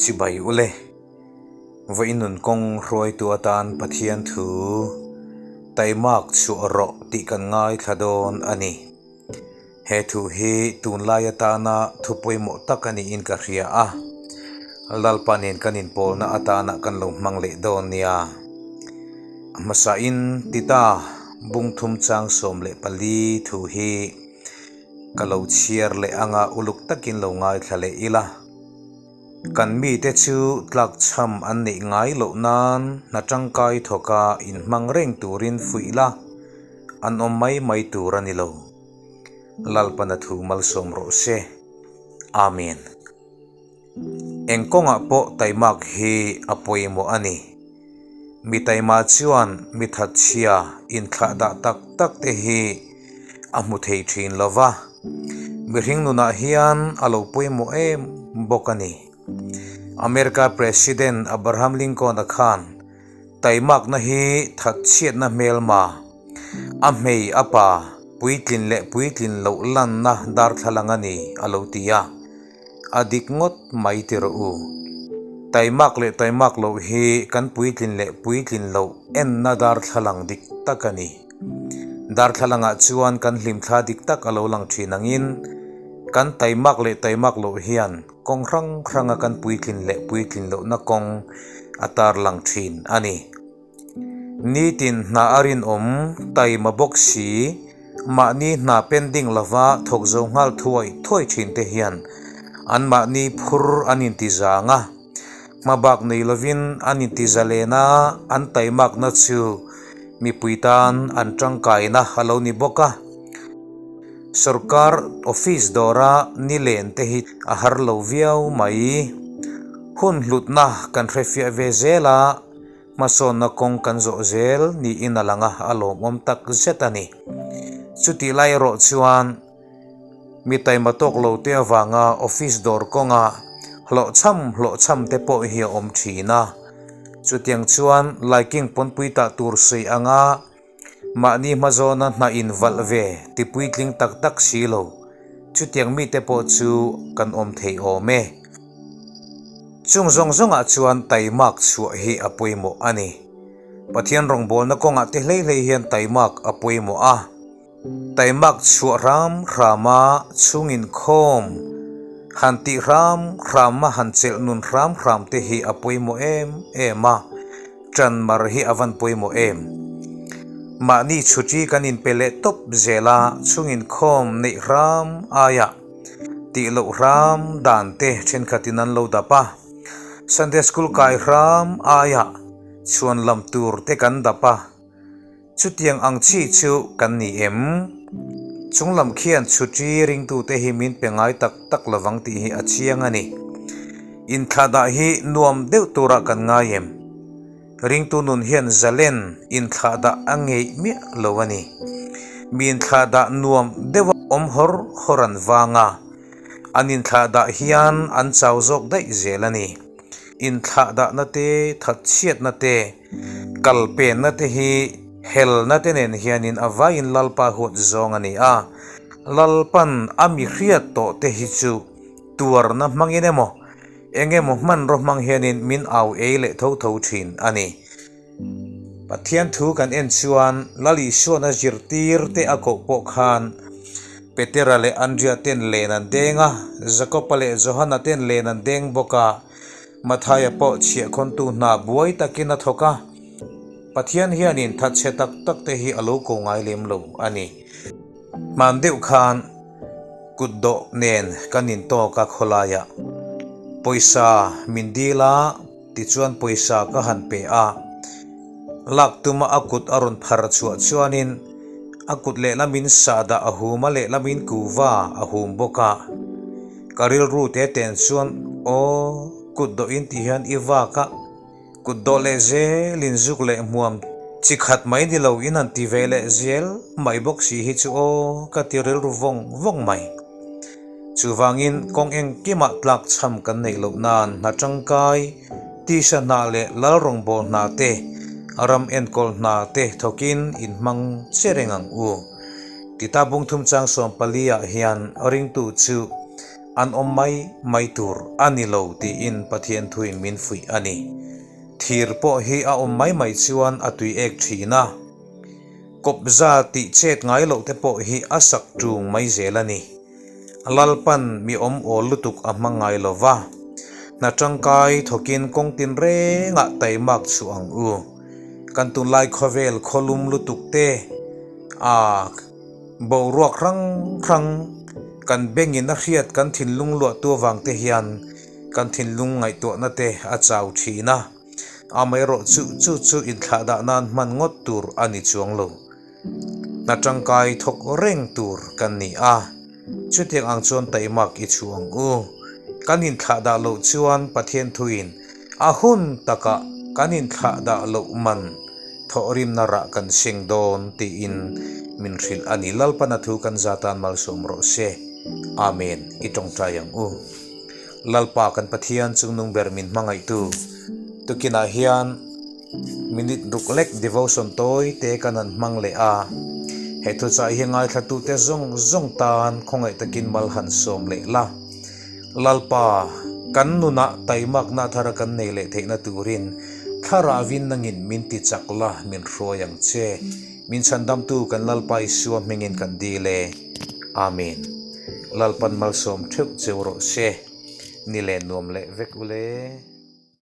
Chibai ule, vawiin nun kawng hruaitu atan Pathian thu taimak chhuah rawh tih kan ngaithla dawn a ni. He thu hi tunlai atana thu pawimawh tak a niin ka hria a, Lalpa nen kan inpawlna atana kan lo hmang leh dawn nia. A hmasain Tita bungthum chang 14 thu hi ka lo chhiar leh anga uluk takin lo ngaithla leh ila. Kan mite chu tlakchham an neih ngai loh nan hna tangkai thawka inhmang reng turin fuih la, an awm mai mai tur a ni lo. Lalpana thu malsawm rawh se. Amen. Eng kawngah pawh taimak hi a pawimawh a ni. Mi taima chuan mi thatchhia inthlahdah tak tak te hi a hmu thei thin lo va, mihring nunah hian a lo pawimawh em bawk a ni. America President Abraham Lincoln-a khan taimakna hi thatchhiatna hmelma, a hmei a pa puitlin leh puitlin loh lanna darthlalang a ni a lo ti a. A dik ngawt mai ti rawh u. Taimak leh taimak loh hi kan puitlin leh puitlin loh enna darthlalang dik tak a ni. Darthlalangah chuan kan hlimthla dik tak a lo lang thin angin kan taimak leh taimak loh hian kawng hrang hranga kan puitlin leh puitlin lohna kawng a tarlang thin a ni. Nitin hna a rinawm taima bawk si, mahni hna pending lova thawk zo nghal thuai thuai thin te hian anmahni phur an inti zang a, hmabak nei lovin an inti zalen a, an taimakna chu mipui tan an tangkaina a lo ni bawk a. Sorkar office dawra nilen te hi a har lo viau mai. Hun hlutna kan hrefiah ve zel a. Hmasawnna kawng kan zawh zel niin a lang a, a lawmawm tak zet a ni. Chutih lai erawh chuan mi taima tawk lo te avanga office dawr kawnga hlawhchham hlawhchham te pawh hi a awm thin a. Chutiang chuan laiking pawnpui tah tur sawi anga Mahni hmazawna hna invalh ve ti puitling tak tak si lo, chutiang mite pawh chu kan awm thei awm e. Chung zawng zawngah chuan taimak chhuah hi a pawimawh a ni. Pathian rawngbawlna kawngah te hlei hlei hian taimak a pawimawh a. Taimak chhuah hram hrama chhung inkhawm han tih hram hrama han chelh nun hram hram te hi a pawimawh em em a. Ṭan mar hi a van pawimawh em? Mahni chhuṭi kan inpe leh tawp zel a, chhung inkhawm neih hram aia tih loh hram dan te ṭhenkhatin an lo dap a, Sunday School kai hram aia chhuan lam tur te kan dap a. Chutiang ang chi chu kan ni em? Chung lam khian chhuṭi ringtute hi min pe ngai tak tak lovang tih hi a chiang a ni. Inthlahdah hi nuam deuh turah kan ngai em? Ringtu nun hian zalen inthlahdah a ngeih miah lo a ni. Mi inthlahdah nuam deuha awm hawr hawr an vang a, an inthlahdah hian an chau zawk daih zel a ni. Inthlahdahna te, thatchhiatna te, Kal penna te hi helna te nen hianin a vaiin Lalpa huat zawng a ni a, Lalpan a mi hriat tawh te hi chu tuarna hmangin emaw, eng emaw hmanraw hmang hianin min au ei leh tho tho thin a ni. Pathian thu kan en chuan Lal Isuana zirtir te a koh pawh khan Petera leh Andria ten len an deng a, Jakoba leh Johana ten len an deng bawk a, Mathaia pawh chhiahkhawntu hna buai takin a thawk a, Pathian hianin thatchhe tak tak te hi a lo ko ngai lem lo a ni. Hman deuh khan kut dawh nen kan intawk a khawlaiah pawisa min dil a, tichuan pawisa ka han pe a, lak tuma a kut a rawn phar chhuah chuanin a kut lehlamin sahdah a hum a lehlamin kuva a hum bawk a. Ka rilru te ten chuan aw kut dawh in ti hian i vak a, kut dawh leh zel in zuk leh hmuam chi khat mai ni lo in han ti ve leh zel mai bawk si hi chu aw ka ti rilru vawng vawng mai. Chuvangin kawng engkimah tlak chham kan neih loh nan hna tangkai, tisa hna leh lal rawngbâwl hna te, ram enkawl hna te thawkin inhmang che reng ang u. Tita bungthum chang 14 ah hian ringtu chu An awm mai mai tur a ni lo tiin Pathian thuin min fuih a ni. Thir pawh hi a awm mai mai chuan a tui ek thin a. Kawpza tih chet ngai loh te pawh hi a sak ṭung mai zel a ni. Lalpan mi awm awl lutuk a hmang ngai lo va, hna ṭangkai thawkin kawng tinrengah taimak chhuah ang u. Kan tunlai khawvel khawlum lutuk te a boruak hrang hrang kan bengin a hriat kan thinlung luahtu avang te hian kan thinlung ngaihtuahna te a chau thin a. Amaherawhchu chu chu inthlahdah nan hman ngawt tur a ni chuang lo. Hna tangkai thawk reng tur kan ni a, chutiang ang chuan taimak i chhu ang u. Kan inthlahdah loh chuan Pathian thuin a hun takah kan inthlahdah loh man thawhrimna rah kan seng dawn tiin min hrilh a ni. Lalpana thu kan zatan malsawm rawh se. Amen. I tawngtai ang u. Lalpa kan Pathian chungnung ber min hmangaihtu tukinah hian minute ruk lek devotion tawi te kan han hmang leh a, he thuchah hi ngaithlatute zawng zawng tan khawngaih takin mal han sawm leh la. Lalpa, kan nunah taimakna thara kan nei leh theihna turin thlarauin nangin min ti chak la min hruai ang che. Min chhandamtu kan Lalpa Isua hmingin kan dil e. Amen. Lalpan malsawm theuh cheu rawh se. Ni leh nuam leh vek ule.